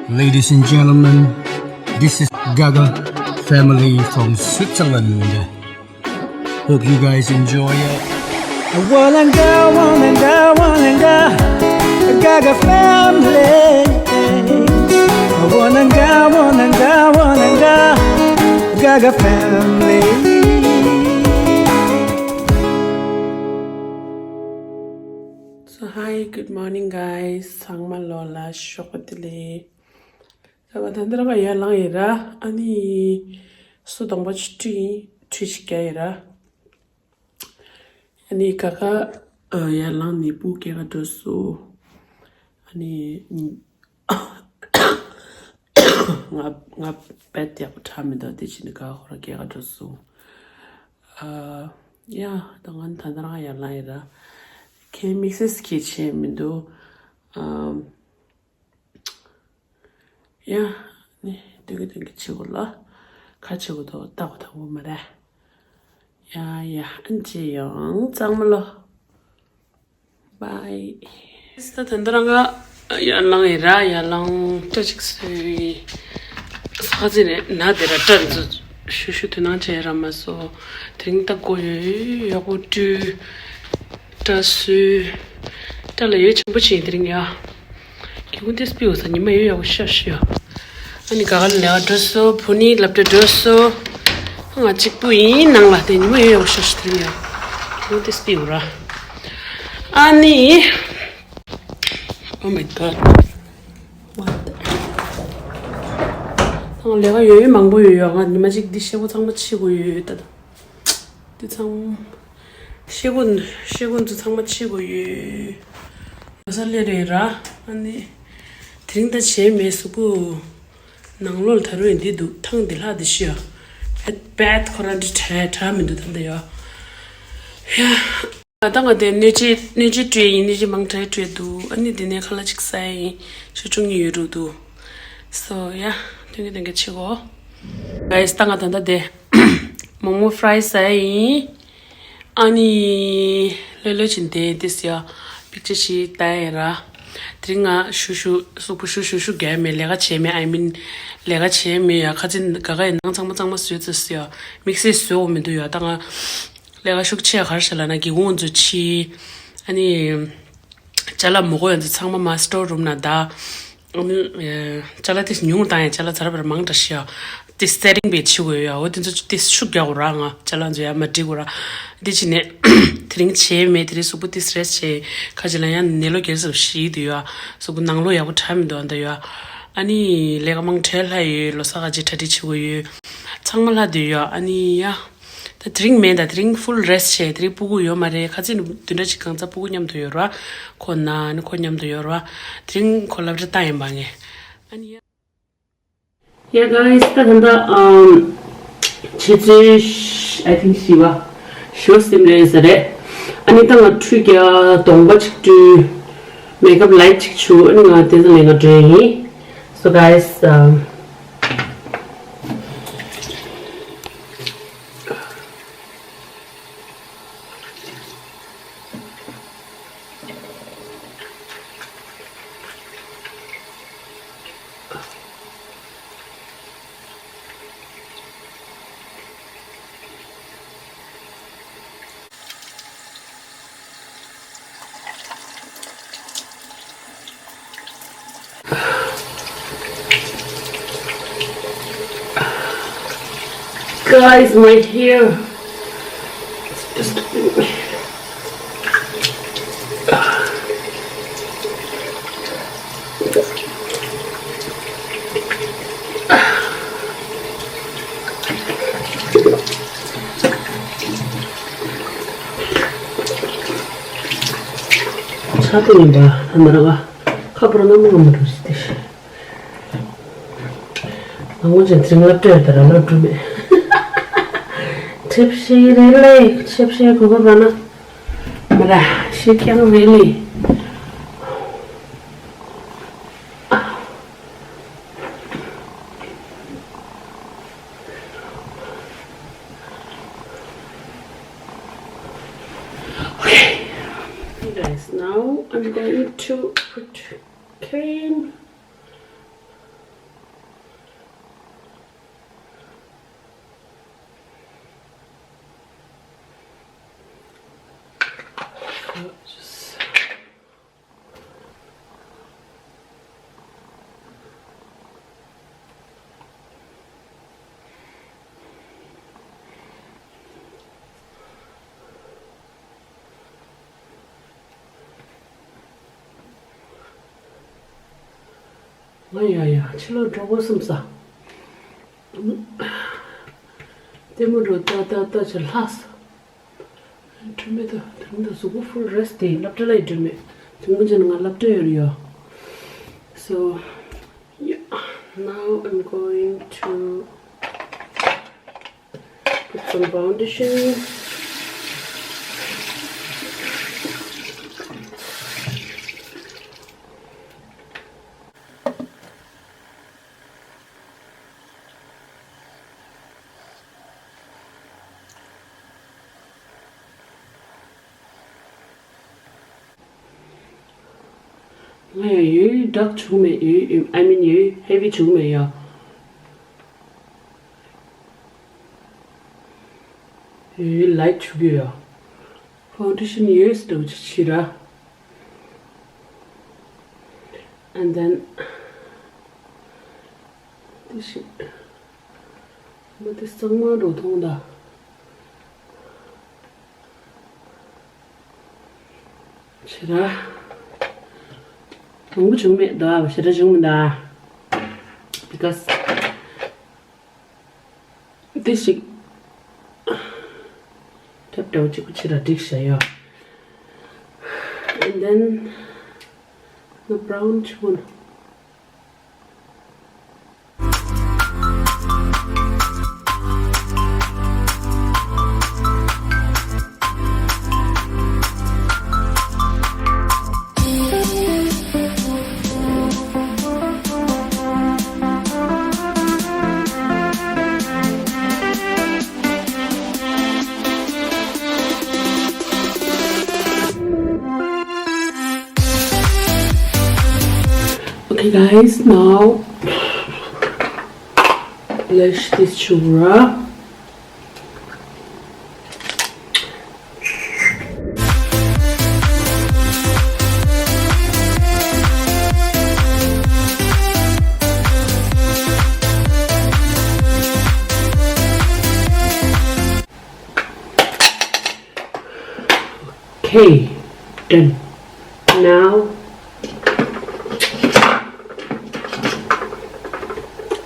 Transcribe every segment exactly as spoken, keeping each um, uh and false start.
Ladies and gentlemen, this is Gaga family from Switzerland. Hope you guys enjoy it. Walanga, walanga, walanga, Gaga family. Walanga, walanga, walanga, Gaga family. So hi, good morning guys. ཚང་མ་ལོ་ལ་ཞོགས་པ་བདེ་ལེགས། ད་བ་ད་འདི་ར་ང་ཡར་ལངས་ཡིན་ར། ཨ་ནི་སོ་གདོང་པ་ཆུ་ཁྲུས་ཡིན། ཁྲུས་ཤིག་རྒྱག་ཡིན་ར། ཨ་ནི་ཀ་ཀ་ཨ་ཡར་ལངས་ནས་སྤུ་སྐྱེལ་ག་འགྲོ་སོང་། ཨ་ནི་ང་ང་བེད་ཡག་པོ་དྲག་མི་འདུག་དེ་བྱས་ནས་ཀ་ཀ་ཁོ་རང་སྐྱེལ་ག་འགྲོ་སོང་། ཨ་ཡ་ད་ང་ད་ལྟ་རང་ཡར་ལངས་ཡིན་ར། ཁྱེད་དམིགས་བསལ་གྱི་བྱས་མི་འདུག་ཨ། ཡ། ནི་སྟོན་གི་སྟོན་གི་བྱེད་དགོས་ལ། ཁ་བྱེད་དགོས་དོ་ལྟ་དགོས་དང་པོ་མ་རེད། ཡ་ཡ་ཨན་ཅི་ཡང་གཙང་མ་ལོ། བའི། ད་ད་འདི་རང་ག་ཡར་ལངས་ཡིན་ར། ཡར་ལངས་སྐྲ་ཅིག་སོས། ས་ཚི་ནས་ན་དེ་ར་སྐྲ་འཛུ་ཤུ་ཤུ་དུ་ནང་བྱས་ར་མ་སོ། དེ་རིང་ལྟ་དགོས་ཡོད་ཡག་པོ་བཀྲུས། སྐྲ་སོས། སྐྲ་ལ་ཡོད་ཆེན་པོ་བྱས་དེ་རིང་ཡ། ཁྱེད་ཀུན་ཏེ་སྤིའུ་ས་ཉི་མ་ཡོད་ཡག་པོ་ཤ་ཤི་ཡ། ཨ་ནི་ག་ག་ལ་ལས་ཀ་འགྲོ་སོ། བུ་ནི་སློབ་གྲྭ་འགྲོ་སོ། ང་གཅིག་པུ་ཡིན་ནང་ལ་དེ་ཉི་མ་ཡོད་ཡག་པོ་ཤ་ཤི་དེ་རིང་ཡ། ཁྱེད་ཀུན་ཏེ་སྤིའུ་ར། ཨ་ནི། Oh my god. What? ང་ལས་ཀ་ཡོད་ཡོད་མང་པོ་ཡོད་ཡོད། ང་ཉི་མ་གཅིག་འདི་ཤེལ་སྒོ་ཚང་མ་ཕྱེ་དགོས་ཡོད་ཡོད་ད། འདི་ཚང་མ། ཤེལ་སྒོ་ཤེལ་སྒོ་འདི་ཚང་མ་ཕྱེ་དགོས་ཡོད། ལོ་གསར་སླེབས་རེད་ར། ཨ་ནི། དེ་རིང་ད་བྱས་མེད་གཟུགས་པོ། ནང་ལོགས་ལ་ད་རུང་འདི་འདུག་ཐང་འདི་ལྷག་འདི་ཤི་ཡ། བེད་བེད་ཁོ་རང་འདི་དྲ་དྲ་མི་འདུག་ད་འདི་ཡ། ཡ། ད་ང་དེ་སྣོད་ཆས་སྣོད་ཆས་སྤྲོད་ཡིན། སྣོད་ཆས་མང་དྲགས་སྤྲོད་འདུག་ཨ་ནི་འདི་ནས་ཁ་ལག་ཅིག་ཟ་ཡིན། ཆུ་ཆུང་གཉིས་ཡོད་རུ་འདུག་སོ་ཡ། ཐུང་གི་ཐུང་གི་ཆེ་གོ། གའི་སི་ད་ང་ད་ད་དེ་མོག་མོག་ཕ་རའི་ཟ་ཡིན། ཨ་ནི་ལྷོད་ལྷོད་ཕྱིན་དེ་དེ་སི་ཡ་པིག་ཅར་ཞིག་ལྟ་ཡིན་ར། དེ་རིང་ང་ཤུ་ཤུ་གཟུགས་པོ་ཤུ་ཤུ་ཤུ་རྒྱག་མེད། ལས་ཀ་བྱས་མེད། I mean ལས་ཀ་བྱས་མེད་ཡ། ཁ་ཚིག་ག་ག་ཡི་ནང་ཚང་མ་ཚང་མ་བཟོས་ཚར་སི་ཡ། དམིགས་བསལ་བཟོས་འོ་མི་འདུག་ཡ། ད་ང་ལས་ཀ་ཤུགས་ཆེ་ག་རེ་བྱས་ལབ་ན་སྒེའུ་ཁུང་ཚོ་ཕྱིས། ཨ་ནི། ཅ་ལག་མོ་གོ་ཡང་ཚོ་ཚང་མ་མ་སི་ཊོར་རུམ་ན་ད། ཨ་ནི། ཅ་ལག་དེ་ཉུང་བཏང་ཡང་ཅ་ལག་ཛ་ར་བར་མང་དྲགས་ཤག་དེ་སེ་ཊིང་བེད་ཆི་གོ་ཡོད་ཡ། འོ་དེ་ཚོ་དེ་ཤུགས་རྒྱག་དགོས་ར། ང་ཅ་ལག་ཚོ་ཡ་མ་འགྲིག་གོ་ར། དེ་བྱས་ནས་དེ་རིང་བྱས་མེད། དེ་རིང་གཟུགས་པོ་དེ་རེ་སི་ཊི་བྱས། ཁ་ཅིག་ལ་ཡང་ནད་ལོ་བརྒྱད་ཙམ་ཞིག་འདུག་ཡ། གཟུགས་པོ་ནང་ལོགས་ཡག་པོ་དྲག་མི་འདུག་ཨ་ད་ཡ། ཨ་ནི་ལས་ཀ་མང་དྲགས་ལྷག་ཡོད། ལོ་གསར་ག་ཅིག་གྲ་སྒྲིག་བྱེད་དགོས་ཡོད། ཚང་མ་ལྷག་འདུག་ཡ། ཨ་ནི་ཡ། ད་དེ་རིང་མེད། ད་དེ་རིང་ཕུལ་རེ་སི་ཊི་བྱས། དེ་རིང་སྤུ་གུ་ཡོད་མ་རེད། ཁ་ཚིག་བདུན་ཕྲག་གཅིག་གང་ཚ་སྤུ་གུ་མཉམ་དུ་ཡོད་ར། ཁོ་ན་ནི་ཁོ་མཉམ་དུ་ཡོད་ར། དེ་རིང་ཁོ་སློབ་གྲྭ་བཏང་ཡིན་པ་ངས། ཨ་ནི་ཡ། Yeah guys, ད་ད་ད་ཨམ་ཆུ་ཚོད་I think བཞི་པ་ཞོ་སིམ་རེད་ཟེར་རེད། ཨ་ནི་ད་ང་ཁྲུས་རྒྱག་གདོང་པ་ཅིག་བཀྲུས། མེག་ཨབ་ལའིཊ་ཅིག་བྱུག་ཨ་ནི་ང་དེ་ཚོ་ལས་ང་འགྲོ་ཡིན། So guys, um, Guys, my hair. It's just ཆ་དེ་ཡིན་པ་ཨ་མ་ར་བ་ཁ་པར་ན་མ་མ་རུ་ཞིག་དེ་ཤི། ང་ངོ་ཅན་དྲིན་ལབ་སྤྲད་དེ་ར་ལབ་འགྲོ་མེད། ཁྲེབ་ཤེས་རེད་ལེ། ཁྲེབ་ཤེས་གོ་གོ་ར་ན་མ་ར་ཤེས་ཀྱང་རེད་ལེ། Okay. Guys, now I'm going to put cream. ང་ཡ་ཡ་ཕྱི་ལོགས་འགྲོ་དགོས་བསམ་ས། ལྟད་མོ་འགྲོ་ལྟ་ལྟ་ལྟ་ཕྱིར་ལྷག་སོང་། དྲན་མེད་དུ་དྲན་མེད་དུ་གཟུགས་པོ་ཧྥུལ་རེ་སི་ཊི་དེ་སློབ་གྲྭ་ལ་ཡི་དྲན་མེད། དུས་མོ་ཅན་ང་སློབ་གྲྭ་ཡོད་ཡོད། So yeah, now I'm going to put some foundation. ང་ཡང་ཡོད་ཌརྐ་བྱུག་མེད་ཡོད། I mean ཡོད་ཧེ་བི་བྱུག་མེད་ཡ། ཡོད་ལའིཊ་བྱུག་ཡོད་ཡ། ཕའུན་ཌེ་ཤན་ཡོད་སི་ཏུ་ཆི་ར། And then འདི་ཞིག་མ་དེ་གཙང་མ་འགྲོ་མཐོང་ད། ཞེ་དྲག་མང་པོ་བྱུང་མེད་ད། ཞེ་དྲག་བྱུང་མེད་ད། Because འདི་ཞིག་ཐབས་འདྲ་བོ་གཅིག་པུ་ཕྱི་ལ་བསྒྲིགས་བཞག་ཡོད། And then the brown one. Okay, guys, now let's this chura. Okay, done. Now,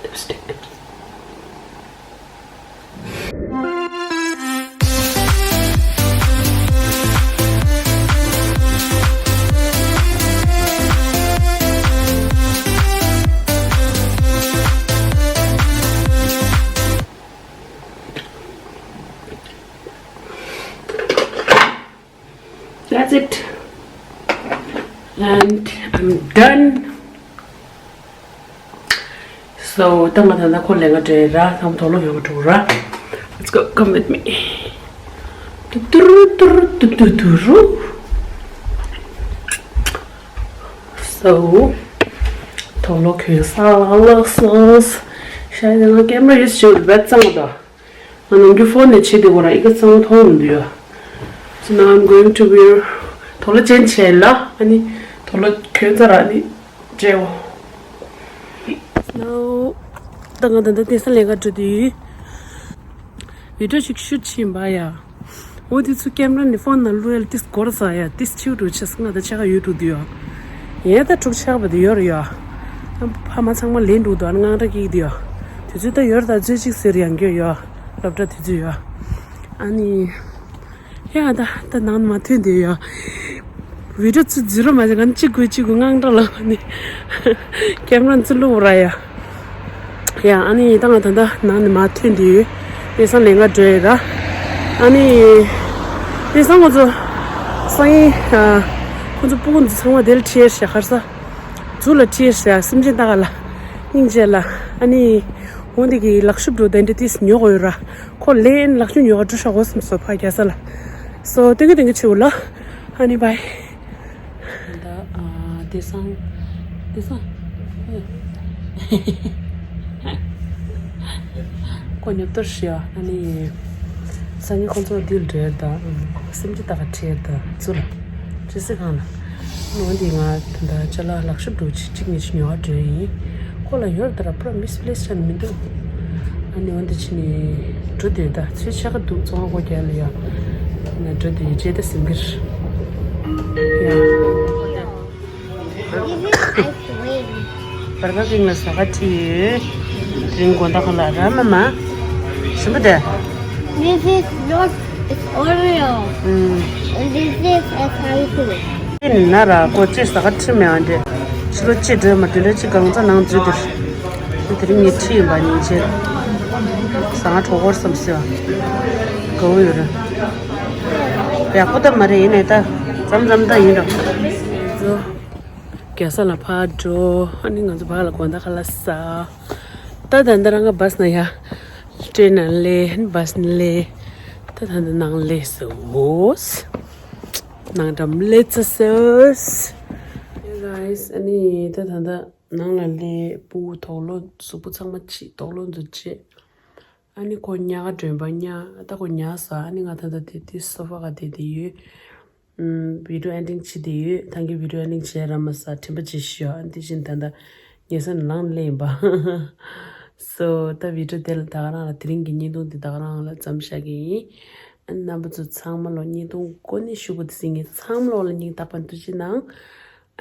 lipstick. That's it. And I'm done. So, ད་ང་ད་ལྟ་ཁོ་ལས་ཀ་འདྲ་ར། ད་དོག་ལོ་ཡོང་གི་འགྲོ་ར། Let's go, come with me. ཏུ་ཏུ་རུ་ཏུ་རུ་ཏུ་ཏུ་ཏུ་རུ། So, དོག་ལོ་གྱོན་ས་ལ་ལགས་སོ། ཤ་ཡ་ང་ཀེམ་ར་ཡུ་སི་བྱེད་བེད་ཙང་ད། ང་ནམ་རྒྱུན་ཕོན་ནས་བྱེད་དེ་གོ་ར་ཨི་ཀ་གཙང་མཐོང་མི་འདུག་ཡ། So now I'm going to wear དོག་ལོ་ཅན་བྱས་ལ། ཨ་ནི་དོག་ལོ་གྱོན་ཚར་ར་ཨ་ནི་བྱེའོ། Now ད་ང་ད་ལྟ་དེང་སང་ལས་ཀ་འགྲོ་དུས་བི་ཌིའོ་ཞིག་ཤུཊ་བྱེད་ཡིན་པ་ཡ། འོ་དེ་ཚོ་ཀེམ་ར་ནས་ཕོན་ནང་བླུགས་ཡ་ལ་ཏིས་འགོར་ས་ཡ། ཏིས་ཕྱིའུ་འགྲོ་ཆེ་ས་ང་ད་ཆ་ག་ཡོད་འགྲོ་དུས་ཡ། ཡས་ད་འཁྲུག་ཆགས་པ་དེ་ཡོད་རེད་ཡ། ཕ་མ་ཚང་མ་ལེན་འགྲོ་དུས་ཨ་ནི་དངངས་སྐྲག་སྐྱེ་གི་དུས་ཡ། དུས་ཚོད་ད་ཡོད་རེད་ད་ཚོད་ཅིག་ཟེར་ཡང་རྒྱུ་ཡ། སློབ་གྲྭ་དུས་ཚོད་ཡ། ཨ་ནི། ཡ་ད་ད་ནང་ནས་མ་ཐོན་དེ་ཡ། བི་ཌིའོ་ཚུ་འཛུལ་རོ་མ་བྱེད་ག་ནི་གཅིག་དགོས་གཅིག་དགོས་དངངས་སྐྲག་ལངས་ནས། ཀེམ་ར་ཚུར་བླུགས་ར་ཡ། ཡ་ཨ་ནི་ད་ང་ད་ད་ནང་ནས་མ་ཐོན་དེ་ཡོད། དེང་སང་ལས་ཀ་འགྲོ་ཡ་ར། ཨ་ནི། དེང་སང་ང་ཚོ་སང་ཉིན་ཁོ་ཚོ་སྤུ་གུ་ཚོ་ཚང་མ་དེ་ལ་ཁྲིད་ཤག་ཧར་ས། ཛུ་ལ་ཁྲིད་ཤག་སེམས་ཅན་ད་ག་ལ། སྙིང་རྗེ་ལ། ཨ་ནི། འོ་འདི་གི་ལག་ཤུབས་འགྲོ་དེ་འདྲ་ཏིས་ཉོ་དགོས་ཡོད་ར། ཁོ་ལེན་ལག་ཤུབས་ཉོ་ག་འགྲོ་ཤག་གོ་སམ་སོ་ཕ་རྒྱ་ས་ལ། སོ་ཏེ་གི་ཏེ་གི་ཆུ་ལ། ཨ་ནི་བའི། ད་ཨ་དེ་སང་། དེ་སང་། ཁོ་ཉོབ་ཏོར་ཤི་ཡ་ཨ་ནི། སང་ཉིན་ཁོ་ཚོ་ལྡིར་འགྲོ་ཡ་ད། སེམས་ཅི་ད་ག་ཁྲིད་ཡ་ད་ཚུ་ལ། ཅི་སི་ཁང་ལ། ཨ་ནི་འོན་ཏེ་ང་ད་ལྟ་ཅ་ལག་ལག་ཤོབ་འགྲོ་ཆེད་གཅིག་གཉིས་ཤིག་ཉོ་བར་འགྲོ་ཡིན། ཁོ་ལ་ཡོད་ད་ར་པུ་ར་མིས་པི་ལེ་སི་ཆགས་ནས་མི་འདུག་ཨ་ནི་འོན་ཏེ་ཕྱིན་ནས་འགྲོ་དེ་ད་ཚོད་ཆག་ག་འདུག་བཙོང་བ་སྒོ་རྒྱག་ལ་ཡ། ང་འགྲོ་དེ་རྗེས་ད་སེམས་ཀྱིར་ཡ། This is ice cream. བར་ག་ཀིང་ལ་ཟ་ཁ་ཁྲིད་ཡོད། དེ་རིང་དགོང་དག་ཁ་ལ་ར་མ་མ། ཞིམ་པོ་དེ། This is not, it's Oreo. ཨུམ། And this is a Tiny Toon. དེ་ནི་ན་ར་ཀོ་ཅི་ཟ་ཁ་ཁྲིད་མེད་ཨ་འདྲེ། ཕྱི་ལོ་ཅི་འདྲེ་མ་དུས་འདྲེ་ཅི་གང་ཚ་ནང་འཛུལ་དེར། དེ་དེ་རིང་ངས་ཁྲིད་ཡིན་པ་ཉིན་བྱེད། ཟ་ང་གྲོགས་སྐོར་བསམ་སེ་བ། དགའ་བོ་ཡོད་ར། ཡག་པོ་ད་མ་རེད་ཡིན་ནའི་ད། མཚམས་མཚམས་ད་ཡིན་ར། རྒྱལ་ས་ལ་ཕར་འགྲོ། ཨ་ནི་ང་ཚོ་ཕར་ལ་དགོང་དག་ཁ་ལག་ཟ། ད་ད་ལྟ་རང་ག་བྷས་ན་ཡ། ཊེན་ན་སླེབས། བྷས་ན་སླེབས། ད་ད་ལྟ་ནང་སླེབས་སོང་། ནང་འགྲམ་སླེབས་ཚར་སོང་། Hey guys, ཨ་ནི་ད་ད་ལྟ་ནང་ལ་སླེབས། སྤུ་གུ་དོག་ལོ་གཟུགས་པོ་ཚང་མ་ཕྱིས་དོག་ལོ་འཛུལ་བྱས། ཨ་ནི་ཁོ་ཉལ་ག་འགྲོ་ཡིན་པ། ཉལ་ད་ཁོ་ཉལ་ས། ཨ་ནི་ང་ད་ལྟ་དེ་དེ་སོ་ཕ་ག་བསྡད་དེ་ཡོད། ཨམ། བི་ཌི་ཡོ་ཨེན་ཌིང་བྱེད་དེ་ཡོད། ད་གིན་བི་ཌི་ཡོ་ཨེན་ཌིང་བྱས་ར་མ་ཟ་དྲན་པ་བརྗེད་ཤག་ཨ་ནི་དེ་བཞིན་ད་ལྟ་ཉལ་ས་ནས་ལངས་སླེབས་ཡིན་པ། སོ་ད་བི་ཌི་ཡོ་དེ་ལ་ད་ག་རང་ལ་དེ་རིང་གི་བརྙན་ཐུང་དེ་ད་ག་རང་ལ་མཚམས་བཞག་གི་ཡིན། ཨ་ནི་རྣམ་པ་ཚོ་ཚང་མ་ལོ་བརྙན་ཐུང་ཀོ་ནི་ཤུ་གུ་དེ་སིང་ངེ་ཚང་མ་ལོ་ལ་སྙིང་ཐག་པ་ནས་ཐུགས་རྗེ་གནང་།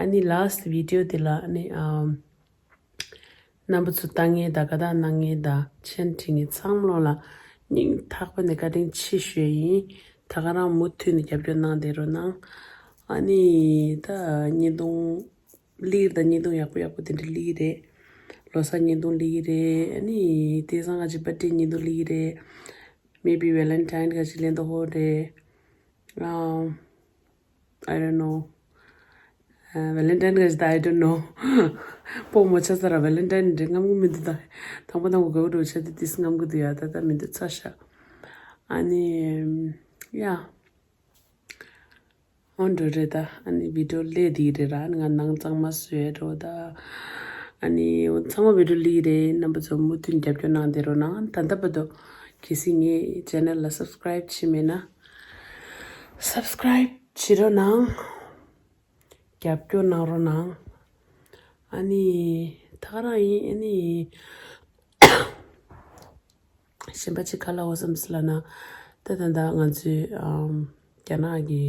ཨ་ནི་ལཱ་སི་ཊི་བི་ཌི་ཡོ་དེ་ལ་ཨ་ནི་ཨམ། རྣམ་པ་ཚོ་ལྟ་མཁན་དང་དགའ་རྟགས་གནང་མཁན་དང་མཆན་བྲིས་མཁན་ཚང་མ་ལོ་ལ་སྙིང་ཐག་པ་ནས་བཀའ་དྲིན་ཆེ་ཞུ་ཡ་ཡིན། ད་ག་རང་མུ་མཐུད་ནས་རྒྱབ་སྐྱོར་གནང་བསྡད་རོགས་གནང་། ཨ་ནི་ད་བརྙན་ཐུང་ལིར་དང་བརྙན་ཐུང་ཡག་པོ་ཡག་པོ་དེ་འདྲ་ལིར་རེད། ལོ་གསར་བརྙན་ཐུང་ལིར་རེད། ཨ་ནི་དེང་སང་ཁ་ཅིག་པར་ཏི་བརྙན་ཐུང་ལིར་རེད། Maybe Valentine ཁ་ཅིག་ལེན་དོ་ཧོ་རེད། ཨམ། I don't know. ཝེ་ལེན་ཊའིན་ག་ཞིག་ད། I don't know. སྤོ་མོ་ཆ་ས་ར་ཝེ་ལེན་ཊའིན་འདྲེ་རྔམ་གི་མི་འདུག་ད། དང་པོ་དང་པོ་དགའ་བོ་འགྲོ་ཆ་དེ་ཏིས་རྔམ་གི་འདུག་ཡ། ད་ད་མི་འདུག་ཚ་ཤག་ཨ་ནི་ཡ། འོ་འགྲོ་རེད་ད། ཨ་ནི་བི་ཌི་ཡོ་ལས་དེ་རེད་ར། ཨ་ནི་ང་ནང་གཙང་མ་བཟོས་འགྲོ་ད། ཨ་ནི་འོ་ཚང་མ་བི་ཌི་ཡོ་ལས་རེད། རྣམ་པ་ཚོ་མུ་མཐུད་རྒྱབ་སྐྱོར་གནང་བསྡད་རོགས་གནང་། ད་ལྟ་བར་དུ་གལ་སྲིད་ངའི་ཅེ་ནལ་ལ་སབ་སི་ཀ་རའིབ་བྱས་མེད་ན། སབ་སི་ཀ་རའིབ་བྱེད་རོགས་གནང་། རྒྱབ་སྐྱོར་གནང་རོགས་གནང་། ཨ་ནི་ད་ག་རང་ཡིན། ཨ་ནི་གཞན་པ་ཅིག་ག་ལབ་འོས་བསམ་སི་ལབ་ན། ད་ད་ལྟ་ང་ཚོའི་ཨམ། རྒྱ་ནག་གི་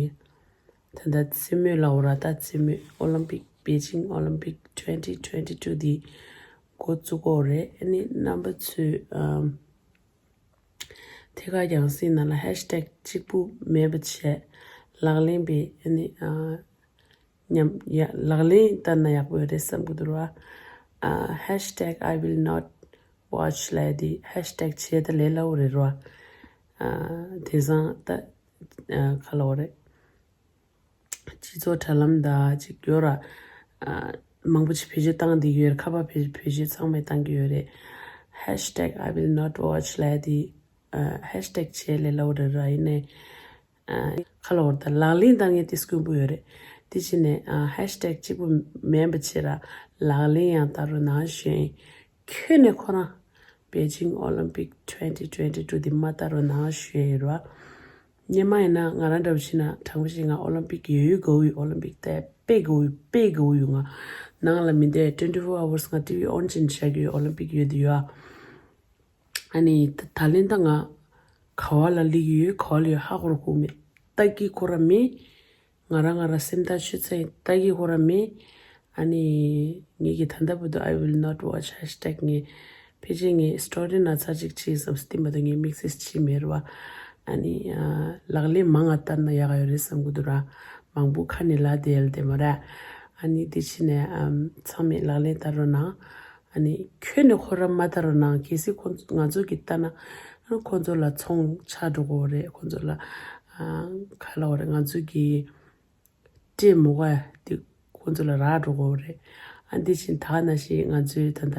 ད་ལྟ་རྩེད་མོ་ལབ་འོ་ར། ད་རྩེད་མོ་ཨོ་ལིམ་པིག་པེ་ཅིང་ཨོ་ལིམ་པིག་ཊུ་ཝེན་ཊི་ཊུ་ཝེན་ཊི་ཊུ་འདི་འགོ་བཙུགས་ཀྱི་ཡོད་རེད། ཨ་ནི་རྣམ་པ་ཚོས་ཨམ། ཐད་ཀར་རྒྱང་སྲིང་ནང་ལ་ཧེཤ་ཊེག་གཅིག་པུ་མེད་པ་བྱས། ལག་ལེན་པའི་ཨ་ནི་ཨ། ཉམས་ཡ་ལག་ལེན་བསྟར་ན་ཡག་པོ་ཡོད་རེད་བསམ་གི་འདུག་ར། ཨ། ཧེཤ་ཊེག་I will not watch ལབ་ཡ་དེ་ཧེཤ་ཊེག་བྱས་ད་ལས་སླ་བོ་རེད་ར། ཨ། དེང་སང་ད་ཨ། ག་ལབ་དགོས་རེད། སྤྱི་ཚོགས་དྲ་ལམ་ད་ཅིག་ཡོད་ར། ཨ། མང་པོ་ཅིག་བེད་སྤྱོད་བཏང་བསྡད་ཡོད་ར། ཁ་པར་བེད་བེད་སྤྱོད་ཚང་མས་བཏང་གི་ཡོད་རེད། ཧེཤ་ཊེག་I will not watch ལབ་ཡ་དེ། ཨ། ཧེཤ་ཊེག་བྱས་ལས་སླ་བོ་རེད་ར། ཡིན་ནའི། ཨ། ག་ལབ་དགོས་རེད། ད་ལག་ལེན་བསྟར་མཁན་དེ་དཀོན་པོ་ཡོད་རེད། དེ་བྱས་ནས་ཨ། ཧེཤ་ཊེག་གཅིག་པུ་མིན་པ་བྱས་ར། ལག་ལེན་ཡང་བསྟར་རོགས་གནང་ཞུ་ཡ་ཡིན། ཁྱོན་ནས་ཁོ་རང་པེ་ཅིང་ཨོ་ལིམ་པིག་ཊུ་ཝེན་ཊི་ཊུ་ཝེན་ཊི་ཊུ་འདི་མ་བསྟར་རོགས་གནང་ཞུ་ཡ་ཡིན་ར། སྔོན་མ་ཡིན་ན་ང་རང་འདྲ་པོ་བྱས་ན་དྲང་པོ་བཤད། ང་ཨོ་ལིམ་པིག་ཡོད་ཡོད་དགའ་བོ་ཡོད། ཨོ་ལིམ་པིག་ལྟ་དཔེ་དགའ་བོ་ཡོད། དཔེ་དགའ་བོ་ཡོད། ང་ནང་ལ་མི་བསྡད། ཊུ་ཝེན་ཊི་ཕོར་ཨ་ཝར་སི་ང་ཊི་ཝི་ཨོན་བྱས་ནས་བཞག་གི་ཡོད། ཨོ་ལིམ་པིག་ཡོད་དེ་ཡོད་ཨ། ཨ་ནི་ད་ད་ལན་ད་ང་ག་བ་ལ་སླེབས་ཀྱི་ཡོད། ག་བ་ལ་ཡོད་ཧ་གོ་ར་གོ་མེད། ལྟ་གི་ཁོ་ར་མེད། ང་རང་ང་རང་སེམས་ཐག་ཆོད་ཚར་ཡིན། ལྟ་གི་ཁོ་ར་མེད། ཨ་ནི་ངེད་ཀྱི་ད་ལྟ་བར་དུ་I will not watch ཧེཤ་ཊེག་ངས་ཕལ་ཆེར་ངས་སི་ཊོ་རི་ན་ཚར་གཅིག་བྱས་བསམ་སྟེ་མ་གཏོགས་ངས་དམིགས་བསལ་བྱས་མེད་ར་བ། ཨ་ནི་ཨ། ལག་ལེན་མང་ང་བསྟར་ན་ཡག་ག་ཡོད་རེད་བསམ་གི་འདུག་ར། མང་པོ་ཁ་ནས་ལབ་བསྡད་ཡ་ལ་བསྡད་མ་ར། ཨ་ནི་དེ་བྱས་ནས་ཨམ། ཚང་མས་ལག་ལེན་བསྟར་རོགས་གནང་། ཨ་ནི་ཁྱོན་ནས་ཁོ་རང་མ་བསྟར་རོགས་གནང་། གལ་སྲིད་ཁོ་ང་ཚོ་གིས་བསྟར་ན་ཁོ་ཚོ་ལ་ཚོང་ཆགས་འགྲོ་གི་ཡོད་རེད། ཁོ་ཚོ་ལ་ཨ། ག་ལབ་དགོས་རེད། ང་ཚོ་གི་སྤྲད་མ་དགོས་ཡ་དེ་ཁོ་ཚོ་ལ་རག་འགྲོ་གི་ཡོད་རེད། ཨ་འདི་བཞིན་ད་ནང་བཞིན་ང་ཚོའི་ད་ལྟ་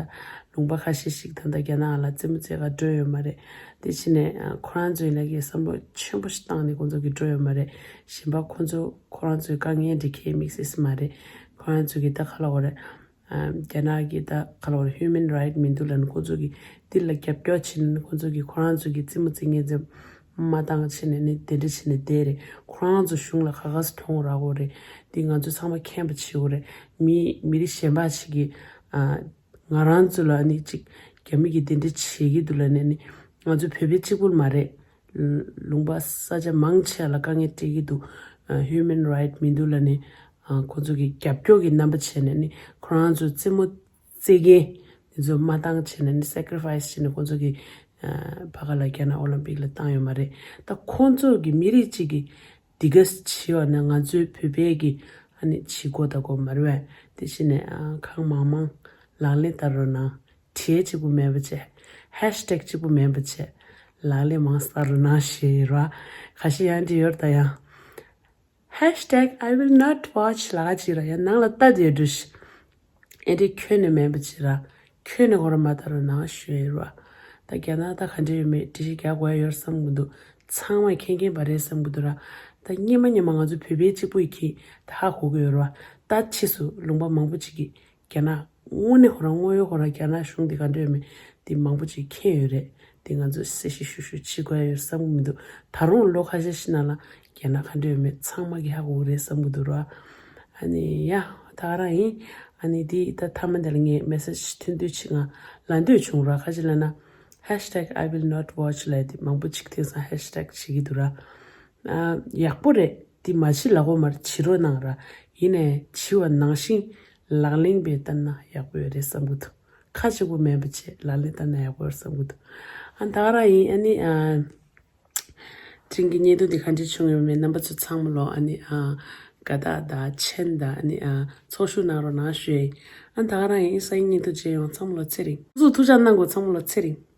ལུང་པ་ཁ་ཤས་ཤིག་ད་ལྟ་རྒྱ་ནག་ལ་རྩེད་མོ་རྩེ་ག་འགྲོ་ཡོད་མ་རེད། དེ་བྱས་ནས་ཨ། ཁོ་རང་ཚོའི་ལ་གི་བསམ་བློ་ཆེན་པོ་ཞིག་བཏང་ནས་ཁོ་ཚོ་གི་འགྲོ་ཡོད་མ་རེད། གཞན་པ་ཁོ་ཚོ་ཁོ་རང་ཚོའི་དཀའ་ངལ་འདི་ཁས་དམིགས་བསལ་མ་རེད། ཁོ་རང་ཚོ་གི་ད་ག་ལབ་དགོས་རེད། ཨ། རྒྱ་ནག་གི་ད་ག་ལབ་དགོས་རེད། ཧིའུ་མན་རའིཊ་མི་འདུག་ལབ་ནས་ཁོ་ཚོ་གི་འདི་ལ་རྒྱབ་སྐྱོར་བྱེད་ནས་ཁོ་ཚོ་གི་ཁོ་རང་ཚོ་གི་རྩེད་མོ་རྩེ་མཁན་ཚོ་ མ་བཏང་བྱས་ནས་ནི་དེ་འདྲ་བྱས་ནས་བསྡད་རེད། ཁོ་རང་ཚོ་གཞུང་ལ་ཁ་ཁ་སུ་གྲོངས་རག་གོ་རེད། འདི་ང་ཚོ་ཚང་མ་མཁྱེན་པ་བྱེད་དགོས་རེད། མི་མི་རིགས་གཞན་པ་ཞིག་གིས་ཨ། ང་རང་ཚོ་ལ་ནི་ཅིག་རྒྱ་མི་གིས་དེ་འདྲ་བྱེད་ཀྱི་འདུག་ལབ་ནས་ནི་ང་ཚོ་བོད་པའི་གཅིག་པུ་མ་རེད། ལུང་པ་ས་ཆ་མང་ཆེ་ལ་དཀའ་ངལ་སྤྲད་ཀྱི་འདུག་ཨ། ཧིའུ་མན་རའིཊ་མི་འདུག་ལབ་ནས། ཨ། ཁོ་ཚོ་གི་རྒྱབ་སྐྱོར་གྱི་རྣམ་པ་བྱས་ནས་ནི་ཁོ་རང་ཚོ་རྩེད་མོ་རྩེད་མཁན་དེ་ཚོ་མ་བཏང་བྱས་ནས་ནི་སེ་ཀི་རི་ཕའི་སི་བྱས་ནས་ཁོ་ཚོ་གི་ཨ། ཕ་ག་ལ་རྒྱ་ནག་ཨོ་ལིམ་པིག་ལ་བཏང་ཡོད་མ་རེད། ད་ཁོ་ཚོ་གི་མི་རིགས་གཅིག་གི་འདི་ག་བྱེད་པ་ན་ང་ཚོའི་བོད་པའི་གི་ཨ་ནི་བྱེད་དགོས་ད་དགོས་མ་རེད་བས། དེ་བྱས་ནས་ཨ། གང་མང་མང་ལག་ལེན་བསྟར་རོགས་གནང་། གྲས་གཅིག་པུ་མེད་པ་བྱས། ཧེཤ་ཊེག་གཅིག་པུ་མེད་པ་བྱས། ལག་ལེན་མང་བསྟར་རོགས་གནང་ཞེས་ར། ཁ་ཤས་ཡང་འདྲི་ཡོད་ད་ཡང་། ཧེཤ་ཊེག་I will not watch ལ་གཅིག་ར་ཡང་ནང་ལ་ལྟ་དེ་འགྲུ་ཤི། ཨེ་འདྲའི་ཁྱོན་ནས་མེད་པ་བྱས་ར། ཁྱོན་ནས་ཁོ་ར་མ་ལྟ་རོགས་གནང་ཞུ་ཡི་ར། ད་རྒྱ་ནག་ད་ག་འདྲ་ཡོད་མེད་འགྲེལ་བཤད་རྒྱག་དགོས་ཡ་ཡོད་བསམ་གི་འདུག་ཚང་མས་མཁྱེན་མཁྱེན་པ་རེད་བསམ་གི་འདུག་ར། ད་སྙེ་མ་སྙེ་མ་ང་ཚོ་བོད་པའི་གཅིག་པུ་ཡི་གིས་ད་ཧ་གོ་གི་ཡོད་ར། ད་ཕྱིས་སུ་ལུང་པ་མང་པོ་ཅིག་གིས་རྒྱ་ནག་དངོས་གནས་ཁོ་རང་དངོས་ཡོད་ཁོ་རང་རྒྱ་ནག་གཞུང་འདི་ག་འདྲ་ཡོད་མེད་འདི་མང་པོ་ཅིག་མཁྱེན་ཡོད་རེད། འདི་ང་ཚོས་གསལ་བཤད་ཤུགས་ཤུགས་བྱེད་དགོས་ཡ་ཡོད་བསམ་གི་མི་འདུག་ད་རུང་ལོ་ཁ་ཤས་ཤིག་ནང་ལ་རྒྱ་ནག་ག་འདྲ་ཡོད་མེད་ཚང་མ་གིས་ཧ་གོ་གི་རེད་བསམ་གི་འདུག་ར། ཨ་ནི་ཡ་ད་ག་རང་ཡིན། ཨ་ནི་འདི་ད་མཐའ་མ་འདི་ལ་ངས་མེ་སེ་ཇི་ཐུང་ཐུང་ཅིག་ང་ལབ་འདོད་བྱུང་ར། ཁ་ཅིག་ལབ་ན་ཧེཤ་ཊེག་I will not watch ལབ་དེ་མང་པོ་ཅིག་དེང་སང་ཧེཤ་ཊེག་བྱེད་ཀྱི་འདུག་ར། ཨ། ཡག་པོ་རེད། འདི་མ་བྱེད་ལབ་དགོས་མ་རེད། བྱེད་རོགས་གནང་ར། ཡིན་ནའི་བྱེད་པ་ནང་བཞིན་ལག་ལེན་དཔེ་བསྟར་ན་ཡག་པོ་ཡོད་རེད་བསམ་གི་འདུག་ཁ་གཅིག་པོ་མེད་པ་བྱས་ལག་ལེན་བསྟར་ན་ཡག་པོ་ཡོད་རེད་བསམ་གི་འདུག་ཨ། ད་ག་རང་ཡིན། ཨ་ནི་ཨ། དེ་རིང་གི་བརྙན་ཐུང་འདི་ག་འདྲ་བྱུང་ཡོད་མེད་རྣམ་པ་ཚོ་ཚང་མ་ལོ་ཨ་ནི་ཨ། དགའ་རྟགས་དང་མཆན་དང་ཨ་ནི་ཨ། ཚོགས་ཞུགས་གནང་རོགས་གནང་ཞུ་ཡིན། ཨ། ད་ག་རང་ཡིན། སང་ཉིན་བརྙན་ཐུང་མཇལ་ཡོང་། ཚང་མ་ལོ་ཚེ་རིང་། ཐུགས་རྗེ་གནང་དགོས། ཚང་མ་ལོ་ཚེ་རིང་།